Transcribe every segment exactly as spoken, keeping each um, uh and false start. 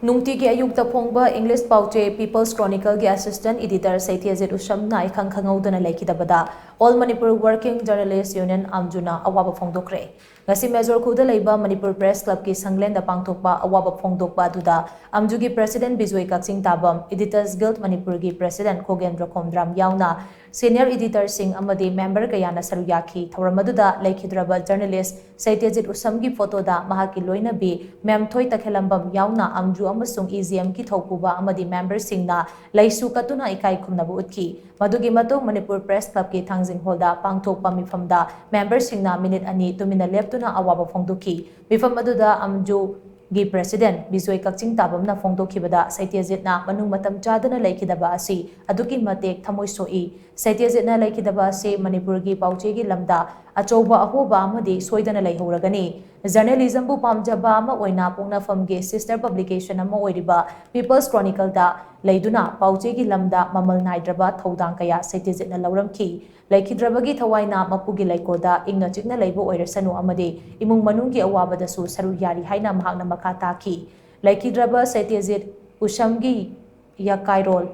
ꯅꯨꯡꯇꯤꯒꯤ ꯑꯌꯨꯛꯇ ꯐꯣꯡꯕ English ꯄꯥꯎꯆꯦ People's Chronicleꯒꯤ assistant editor ꯁꯩꯊꯦꯖꯤꯠ ꯎꯁꯝꯅ ꯏꯈꯪ ꯈꯪꯍꯧꯗꯅ ꯂꯩꯈꯤꯗꯕꯗ All Manipur Working Journalist Union, ꯑꯥꯝꯖꯨꯅ ꯑꯋꯥꯕ ꯐꯣꯡꯗꯣꯛꯈ꯭ꯔꯦ꯫ ꯉꯁꯤ ꯃꯦꯖꯣꯔ ꯈꯨꯜꯗ ꯂꯩꯕ ꯃꯅꯤꯄꯨꯔ Press Clubꯀꯤ ꯁꯪꯂꯦꯟꯗ ꯄꯥꯡꯊꯣꯛꯄ ꯑꯋꯥꯕ ꯐꯣꯡꯗꯣꯛꯄ ꯑꯗꯨꯗ ꯑꯥꯝꯖꯨꯒꯤ president ꯕꯤꯖꯣꯏ ꯀꯛꯆꯤꯡ ꯇꯥꯕꯝ, Editors Guild ꯃꯅꯤꯄꯨꯔꯒꯤ president ꯈꯣꯒꯦꯟꯗ꯭ꯔ ꯈꯣꯝꯗ꯭ꯔꯥꯝ ꯌꯥꯎꯅ senior editorꯁꯤꯡ ꯑꯃꯗꯤ member ꯀꯌꯥꯅ ꯁꯔꯨꯛ ꯌꯥꯈꯤ꯫ ꯊꯧꯔꯝ ꯑꯗꯨꯗ ꯂꯩꯈꯤꯗ꯭ꯔꯕ journalist ꯁꯩꯇ꯭ꯌꯖꯤꯠ ꯎꯁꯝꯒꯤ ꯐꯣꯇꯣꯗ ꯃꯍꯥꯛꯀꯤ ꯂꯣꯏꯅꯕꯤ ꯃꯦꯝ ꯊꯣꯏ ꯇꯈꯦꯂꯝꯕꯝ ꯌꯥꯎꯅ ꯑꯥꯝꯖꯨ ꯑꯃꯁꯨꯡ ꯏ ꯖꯤ ꯑꯦꯝꯒꯤ ꯊꯧꯄꯨꯕ ꯑꯃꯗꯤ memberꯁꯤꯡꯅ ꯂꯩꯁꯨ ꯀꯠꯇꯨꯅ ꯏꯀꯥꯏ ꯈꯨꯝꯅꯕ ꯎꯠꯈꯤ꯫ ꯃꯗꯨꯒꯤ ꯃꯇꯨꯡ ꯃꯅꯤꯄꯨꯔ Press Clubꯀꯤ ꯊꯥꯡꯖꯤꯡ ꯍꯣꯜꯗ ꯄꯥꯡꯊꯣꯛꯄ ꯃꯤꯐꯝꯗ memberꯁꯤꯡꯅ ꯃꯤꯅꯤꯠ ꯑꯅꯤ ꯇꯨꯃꯤꯟꯅ ꯂꯦꯞꯇꯨꯅ ꯑꯋꯥꯕ ꯐꯣꯡꯗꯣꯛꯈꯤ꯫ ꯃꯤꯐꯝ ꯑꯗꯨꯗ ꯑꯥꯝꯖꯨꯒꯤ president ꯕꯤꯖꯣꯏ ꯀꯛꯆꯤꯡ ꯇꯥꯕꯝꯅ ꯐꯣꯡꯗꯣꯛꯈꯤꯕꯗ ꯁꯩꯇ꯭ꯌꯖꯤꯠꯅ ꯃꯅꯨꯡ ꯃꯇꯝ ꯆꯥꯗꯅ ꯂꯩꯈꯤꯗꯕ ꯑꯁꯤ ꯑꯗꯨꯛꯀꯤ ꯃꯇꯤꯛ ꯊꯃꯣꯏ ꯁꯣꯛꯏ꯫ ꯁꯩꯇ꯭ꯌꯖꯤꯠꯅ ꯂꯩꯈꯤꯗꯕ ꯑꯁꯤ ꯃꯅꯤꯄꯨꯔꯒꯤ ꯄꯥꯎꯆꯦꯒꯤ ꯂꯝꯗ ꯑꯆꯧꯕ ꯑꯍꯣꯕ ꯑꯃꯗꯤ ꯁꯣꯏꯗꯅ ꯂꯩꯍꯧꯔꯒꯅꯤ꯫ Journalismꯕꯨ ꯄꯥꯝꯖꯕ ꯑꯃ ꯑꯣꯏꯅ ꯄꯣꯛꯅꯐꯝꯒꯤ sister publication ꯑꯃ ꯑꯣꯏꯔꯤꯕ People's Chronicleꯗ ꯂꯩꯗꯨꯅ ꯄꯥꯎꯆꯦꯒꯤ ꯂꯝꯗ ꯃꯃꯜ ꯅꯥꯏꯗ꯭ꯔꯕ ꯊꯧꯗꯥꯡ ꯀꯌꯥ ꯁꯩꯇ꯭ꯌꯖꯤꯠꯅ ꯂꯧꯔꯝꯈꯤ꯫ ꯂꯩꯈꯤꯗ꯭ꯔꯕꯒꯤ ꯊꯋꯥꯏꯅ ꯃꯄꯨꯒꯤ ꯂꯩꯀꯣꯜꯗ ꯏꯪꯅ ꯆꯤꯛꯅ ꯂꯩꯕ ꯑꯣꯏꯔꯁꯅꯨ ꯑꯃꯗꯤ ꯏꯃꯨꯡ ꯃꯅꯨꯡꯒꯤ ꯑꯋꯥꯕꯗꯁꯨ ꯁꯔꯨꯛ ꯌꯥꯔꯤ ꯍꯥꯏꯅ ꯃꯍꯥꯛꯅ ꯃꯈꯥ ꯇꯥꯈꯤ꯫ ꯂꯩꯈꯤꯗ꯭ꯔꯕ ꯁꯩꯇ꯭ꯌꯖꯤꯠ ꯎꯁꯝꯒꯤ ꯌꯀꯥꯏꯔꯣꯜ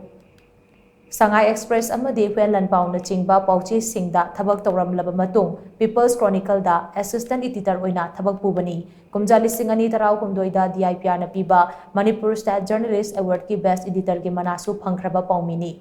ꯁꯉꯥꯏ Express ꯑꯃꯗꯤ ꯍꯨꯌꯦꯟ ꯂꯥꯟꯄꯥꯎꯅꯆꯤꯡꯕ ꯄꯥꯎꯆꯦꯁꯤꯡꯗ ꯊꯕꯛ ꯇꯧꯔꯝꯂꯕ ꯃꯇꯨꯡ People's Chronicleꯗ assistant editor ꯑꯣꯏꯅ ꯊꯕꯛ ꯄꯨꯕꯅꯤ꯫ ꯀꯨꯝꯖꯥ ꯂꯤꯁꯤꯡ ꯑꯅꯤ ꯇꯔꯥꯍꯨꯝꯗꯣꯏꯗ D I P Rꯅ ꯄꯤꯕ ꯃꯅꯤꯄꯨꯔ State Journalist Awardꯀꯤ best editorꯒꯤ ꯃꯅꯥꯁꯨ ꯐꯪꯈ꯭ꯔꯕ ꯄꯥꯎꯃꯤꯅꯤ꯫